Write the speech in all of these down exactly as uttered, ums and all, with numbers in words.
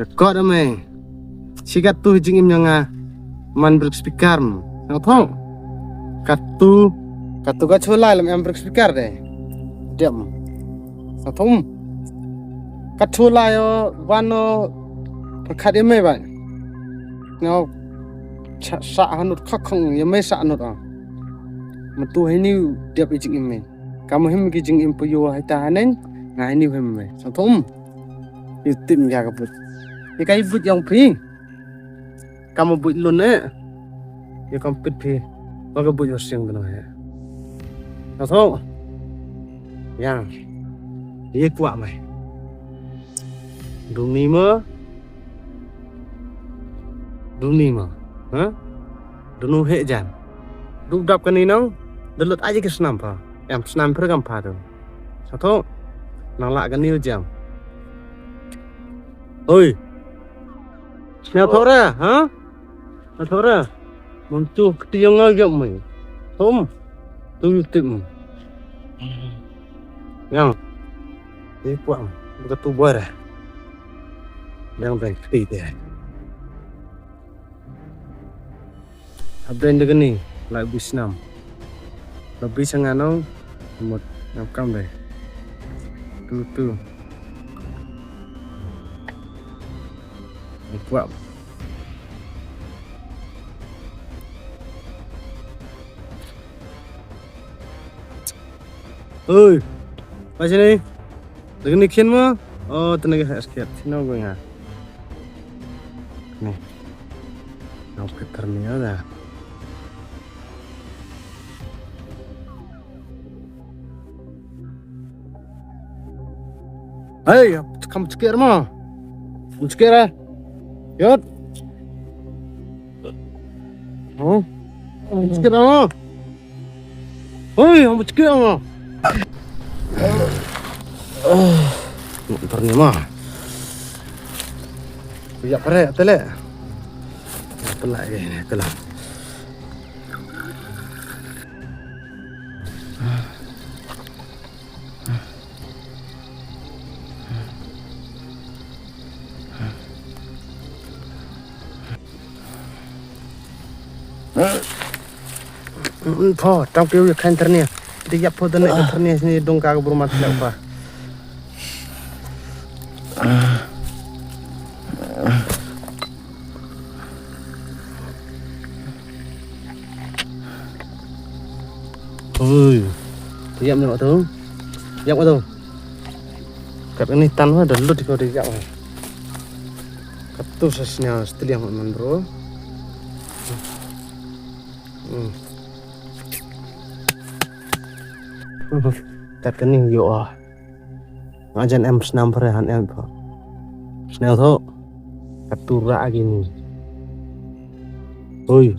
Rekod ame. Shi katu jingim ïa nga. Man brik speaker mo. Nang thong. Katu. Katu ka chulai lam em brik speaker de. Diam. Nang thong. Ka chulai o wano. Perkat ïa me ban. Nau. Sa sa hanut khak khang ïa me sa hanut a. Matu hini diap jingim me. Kamu him ki jingim pu yo hai ta haneng. Nga hini him me. Nang thong. Yu tip ïa ka but. Ïa ka yu but yang phi. Kam but lun eh. Ïa kam pit phi. Ba ka but yu sing dano eh. Na so. Yang. Ïa kwah mai. Dum ni ma. Dum ni ma. Ha? Dunu heh jan. Duk dap kani nang. Delut aja ki snam pha. Em snam pha kam pha tu. Sa tho. Nang lah kani u jam. Oi. Sñiaw thok ra, ha? Sñiaw thok ra. Mem tu kti yong nga yong mei. Thom. Tu yu tip mei. Yang. Ti puang. Buka tu bor ra. Yang beng kti te. Hapdeng de kani, lai bui snam. La bui sanga nong, mut ngam kam de. Tu tu. Ni kwak. Oi. Mai sini. Lagi ni khin mo? Oh, tena ke hak sikit. Sini aku ingat. Ni. Nau keter ni ada. Hei, kam sikit mo? Kam sikit eh. Yot. Oh. Kam sikit mo? Oi, hamba chikit hamba. Ntar ni ma. Kuyak pare tele. Pelak ke ni telah. Pho, tang kiew ïa khein tyrnia. Dei ïap pho da ne ka tyrnia sini dong ka ka bru mat lek pha. Ui. Ïap ne tu. Ïap tu. Kat ni tan wa da lut ko dei ïap. Katu sa sñiaw stliang man bro. Hmm. Kat kani yo ah. Nga jan em snam pare han em pha. Snel tho. Katu ra agi ni. Oi.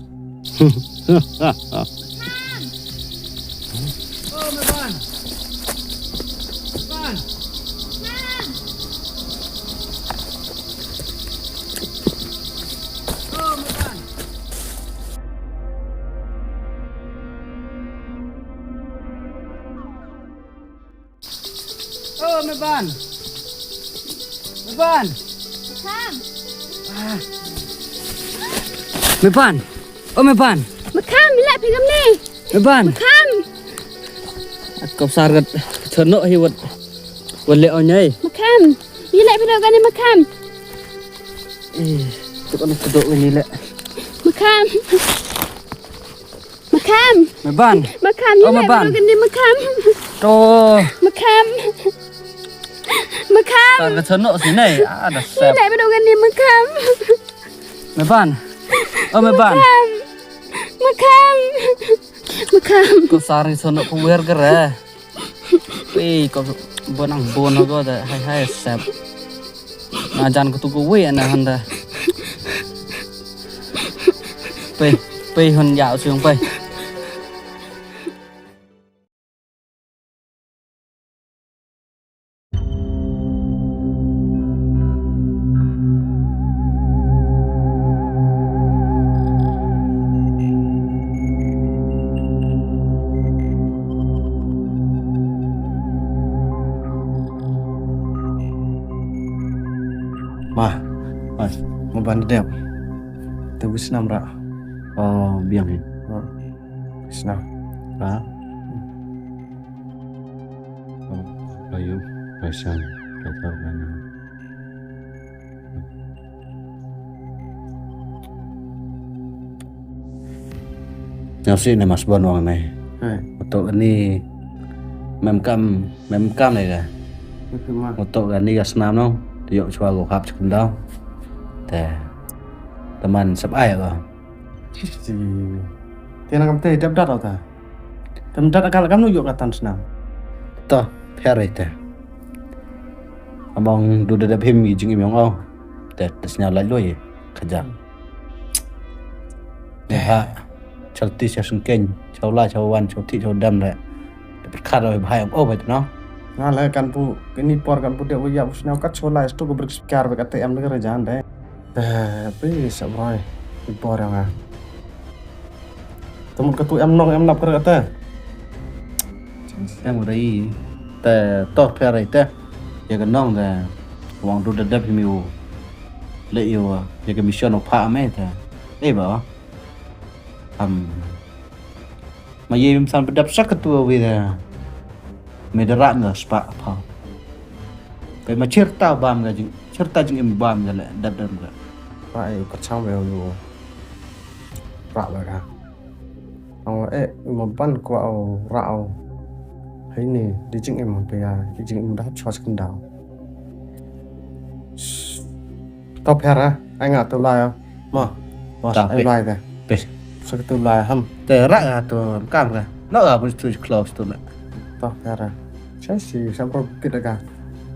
Oh, Meban. Meban. Makam. Ah. Meban. Oh, Meban. Makam, ila phi kam ni. Meban. Makam. Kau sar kat chonok hi wat. Wat le onyai. Makam. Ila phi kam ni Makam. Eh, tu kan kedok ni le. Makam. Makam. Meban. Makam, oh, Meban. Ni Makam. To. Makam. Makam. Tar ka chonok sini. Ah, da sep. Ni Makam. Meban. Oh, Meban. Makam. Makam. Makam. Ko sar ka chonok ko wer kere. Wei, ko bonang bono ko da. Hai hai sep. Ajan ko tu ko wei ana handa. Pei, pei hon ya siung pei. Ma, ma, ma ban dep. Te wisnam ra. Oh, biang ni. Snap. Ba. Ayu, Faisal, kata mana. Nyasi ne mas bon wang ne. Hai. Utok ni mem kam, mem kam ne ga. Utok ni ga snam no. Yok chwa go hap chukundau. Te. Teman sep ai ga. Ti na kam te dep dat ta. Tem dat akal kam nu yok katan snam. To, pher ite. Among du de dep him i jing im yong au. Te te snya lai loi. Kajak. Te ha. Chal ti chal sengkeng, chal la chal wan, chal ti chal dam le. Te perkara bai bai ong oh bai no. Nga le kan pu kini por kan pu de wi ya pu snya kat chal la stu ko berkspikar bai kat te em de kerjaan de. Te, pi sa broi. Pi por yang ah. Te mut ka tu em nong em lap kata. Em ri te to pher ri te. Ya ka nong te. Wang du da dep mi u. Le yu ya ka mission u pha me te. Eh ba. Am. Ma ye bim san bedap sak ketua wi da. Me da rak nga spa apa. Pe ma cerita bam ga jing, cerita jing im bam ga le dap dam ga. Rak ai ka chang me yu. Rak ba ga. Ang eh ma ban kwa au rak au. Hai ni di jing im pe ya, di jing im da chwa skendau. Top her ah, ai nga tu lai ah. Ma. Bos, ta ai pe. Lai te. Pe. Sa ka tu lai ham. Te rak ga tu kam ga. No ga pun tu close tu na. Ta pera. Sa si sa pro kit ga.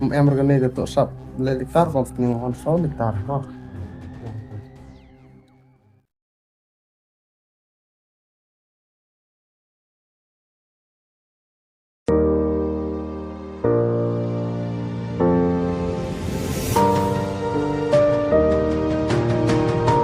Em em ga ne ga tu sap le litar ko ni on so litar. Ha.